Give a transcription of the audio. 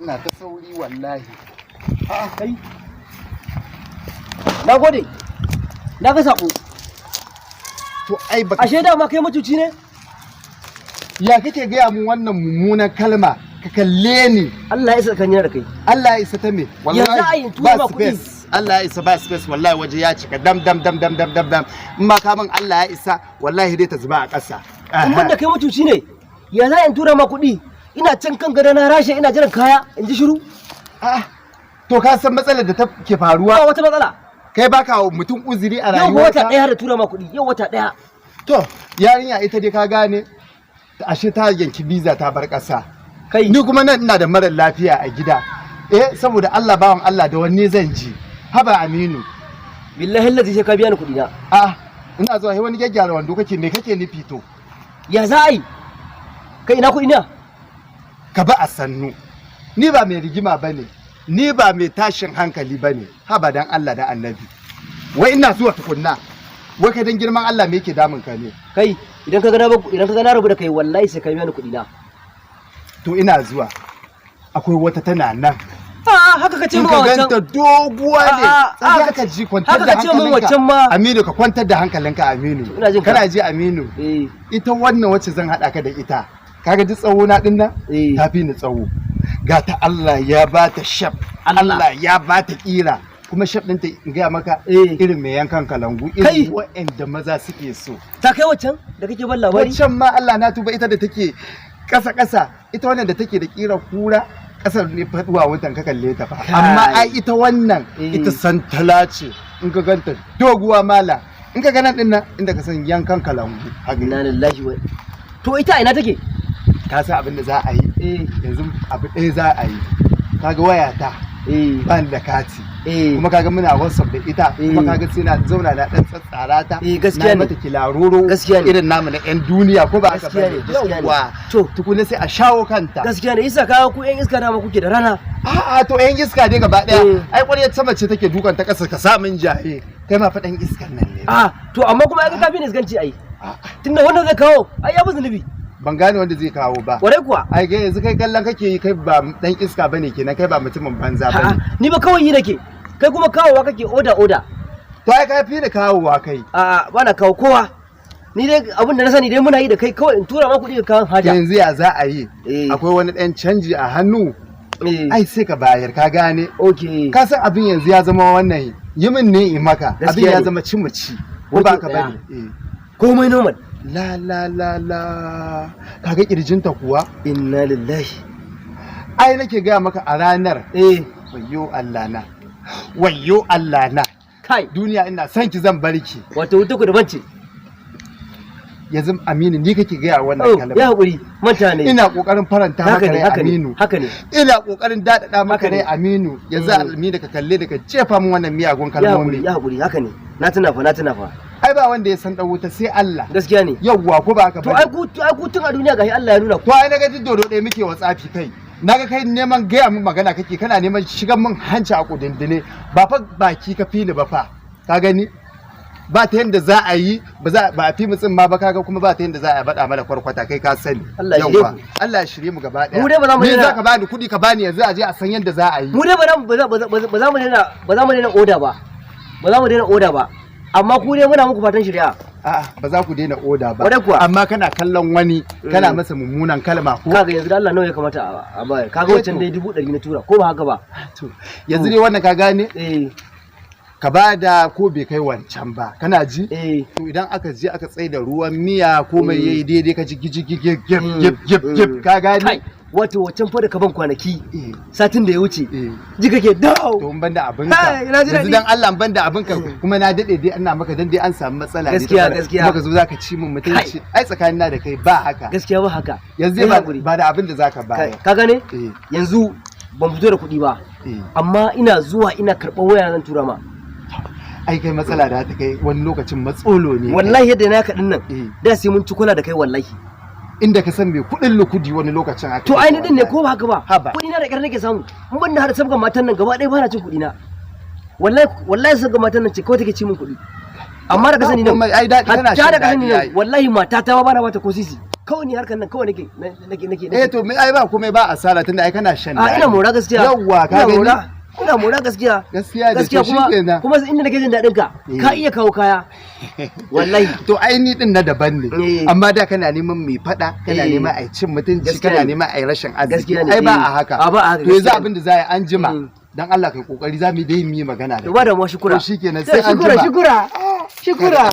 Ina ta sauri wallahi. A'a, kai. Na gode. Na ga sako. To ai baka Ashe dama kai mutuci ne? Ya kake gaya mun wannan mummunan kalma? Ka kalle ni. Allah ya isa kan da kai. Allah ya isa ta me? Yanzu a yi tura ba ma kuɗi. Space. Allah ya isa ba space wallahi, waje ya cika dam dam dam dam dam dam dam. In ma ka min Allah ya isa, wallahi dai ta zuba a ƙasa. In banda kai mutuci ne, ya za in tura ma kuɗi? Ina can kan gado na rashe, ina jiran kaya, in ji shiru. A'a. To ka san matsalar da ta ke Ba faruwa? wata matsala. Kai baka wa mutum uzuri a Yau wata rayuwarka. ɗaya da tura ma kuɗi, yau wata ɗaya. To yarinya ita dai ka gane, ashe ta yanki visa ta bar ƙasa. Kai. Ni kuma nan ina da marar lafiya a gida. Eh, saboda Allah, bawan Allah, da wanne zan ji? Haba Aminu. Billahi lazi sai ka biya ni kuɗi na. A ina zuwa, sai wani gyaggyara wando kake, me kake nufi to? Ya za a yi? Kai, ina kuɗi na? Ka ba a sannu. Ni ba mai rigima bane. Ni ba mai tashin hankali bane. Haba dan Allah da Annabi. Wai ina zuwa tukunna. Wai kai, dan girman Allah, me yake damun ka ne? Kai, idan ka ga na rabu da kai, wallahi sai ka biya ni kuɗi na. To ina zuwa. Akwai wata tana nan. A'a, haka ka ce In min ka wancan. ganta doguwa ne. A'a, Tsaya haka ka ji, kwantar haka da ka ce min hankalinka. wancan ma. Aminu, ka kwantar da hankalinka, Aminu. Ina jin ka. Kana ji, Aminu? Eh. Ita wannan wacce zan haɗa ka da ita. Kaga duk tsawo na ɗin nan? Eh. Ta fi ni tsawo. Ga ta Allah ya ba ta shape. Allah. Allah ya ba ta ƙira. Kuma shape ɗinta, in gaya maka, irin mai yankan kalangu, Kai. irin waɗanda maza suke so. Ta kai wancan da kake ban labari? Waccan ma Allah na tuba, ita da take ƙasa ƙasa, ita wannan da take da ƙira kura ƙasar ne faɗuwa wutan ka kalle ta fa. Kai. Amma ai ita wannan ita santala ce, in ka ganta doguwa mala. In ka ga nan ɗin nan, inda ka san yankan kalangu. Haka. Inna lillahi wa. To ita ina take? Ka san abin da za a yi? Eh. Yanzu abu ɗaya za a yi. Kaga wayata, ba ni da kati. Kuma kaga muna WhatsApp da ita, kuma kaga sai na zauna na dan tsatsara ta, Eh, gaskiya na ne. mata kilaroro Gaskiya ne. irin namu na yan duniya, ko ba haka Gaskiya ne, bane? gaskiya ne. Yawwa. To. Tukuna sai a shawo kanta. Gaskiya ne, isa kawo ku yan iska dama kuke da rana. A'a, to yan iska dai gaba daya. Ai ƙwaryar sama ce take dukan ta ƙasa, ka sa min jaye. Kai ma faɗan iskan nan ne. A to, amma kuma ai ka kafi ne iskanci ai. A'a, tunda wanda zai kawo ai ya bi zunubi. Ban gane wanda zai kawo ba. Kwarai kuwa. Ai ga yanzu kai kallon kake yi, kai ba dan iska bane kenan, kai ba mutumin banza A'a, bane. ni ba kawai yi nake, kai kuma kawowa kake oda oda. To ai ka fi da kawowa kai. A'a, ba na kawo kowa. Ni dai abin da na sani dai muna yi da kai, kawai in tura ma kuɗi ka kawo haja. Yanzu ya za a yi? Eh. Akwai wani ɗan canji a hannu? Eh. Ai sai ka bayar, ka gane? Okay. Ka san abin yanzu ya zama wannan yi min ne in maka, abin Gaskiya ya ne. zama ci mu ci, ko ba ka Wato bane? Eh. Komai normal. La la la la, kaga kirjinta kuwa? Inna lillahi. Ai nake gaya maka a ranar, wayyo Allah na, wayyo Allah na. Kai. Duniya, ina son ki, zan barki. Wato wuta ku daban ce. Yanzu Aminu, ni kake gaya wannan Oh, kalma? ya haƙuri, manta ne. Ina kokarin faranta Haka maka ne, rai, haka ne, Aminu. haka ne. Ina kokarin daɗaɗa maka Haka ne. rai, Aminu. Yanzu Aminu, ka kalle da ka jefa min wannan miyagun Ya haƙuri, kalmomi. ya haƙuri, haka ne. Na tuna fa, na tuna fa. Ai ba wanda ya san dan wuta sai Allah. Gaskiya ne. Yawwa, ko ba haka To bane? ai ku tun a duniya gashi Allah ya nuna ku. To ai naga duk dodo ɗaya muke wa tsafi. Kai, naga kai neman gaya min magana kake, kana neman shigan min hanci a kudindine. Ba fa baki ka fi ni ba fa. Ka gani, ba ta yanda za a yi, ba za ba a fi mu tsimma ba. Kaga kuma ba ta yanda za a baɗa mana kwarkwata, kai ka sani. Allah ya shirye Yawwa. ku. Allah ya shirye mu gaba ɗaya. Mu dai ba za mu Ni daina- za ka bani kuɗi, ka bani yanzu, a je a san yanda za a yi. Mu dai ba za mu ba za ba za mu daina ba za mu daina oda ba. Ba za mu daina oda ba. Amma ku dai muna muku fatan shirya. A'a, ba za ku daina oda ba. Kwarai kuwa. Amma kana kallon wani kana masa mummunan kalma, ko? Kaga yanzu da Allah nawa ya kamata a bayar? Kaga Eh, wancan to. dai 100,000 na tura, ko ba haka ba? To yanzu dai wannan, ka gane, ka ba da ko bai kai wancan ba, kana ji? Eh. To idan aka je aka tsaye da ruwan miya, komai yayi daidai, ka ji giji gigi gib gib gib gib, ka gane? Kai, wato wancan fa da ka ban kwanaki satin da ya wuce, ji kake dawo. To in banda abinka, Kai, na ji yanzu daɗi. dan Allah in banda abinka, kuma na dade dai ina maka, dan dai an samu matsala ne ta Gaskiya, fara. gaskiya. Kuma ka zo zaka ci min mutunci, ai tsakanin na da kai ba haka. Gaskiya ba haka. Yanzu Kai ba hakuri. ba da abin da zaka Kai, bayar. ka gane? Eh. Yanzu ban fito da kuɗi ba. Eh. Amma ina zuwa ina karɓar waya zan tura ma. Ai kai matsala da ta kai wani lokacin matsolo ne. Wallahi yadda na kaɗin nan, da sai mun ci kula da kai wallahi. Inda ka san mai kuɗin lukudi wani lokacin haka To yake ai ni din ne, wallahi. ko ba haka ba? Haba. Kuɗi na da ƙyar nake samu. In ban da har sabgan matan nan gaba ɗaya ba na cin kuɗi na. Wallahi wallahi sabgan matan nan ce kawai take ci min kuɗi. Amma da ka sani nan, Ba komai, ai daɗi kana hatta shan da ka sani daɗi ai. nan, wallahi mata ta ma bana bata ko sisi. Kawai ni harkar nan kawai nake nake nake. Eh, to me, ai ba komai, ba asara, tunda ai kana shan A, ina daɗi. mora gaskiya. Yawwa, ka Ina gani. mora, ina mora gaskiya. Gaskiya da Gaskiya to kuma shikenan. kuma inda nake jin daɗin ka, ka iya kawo kaya wallahi. To ai ni din na daban ne. Amma da kana neman mai fada, kana neman ai cin mutunci, Gaskiya kana ne. neman ai rashin arziki. Gaskiya ne, Ai ba eh. a haka. A, ba a haka, To yanzu gaskiya ne. abin da za a yi, an jima, dan Allah kai kokari, za mu yi dai mu yi magana da To ba da mu, shukura. To shikenan, sai an Shukura. jima. Shukura, shukura.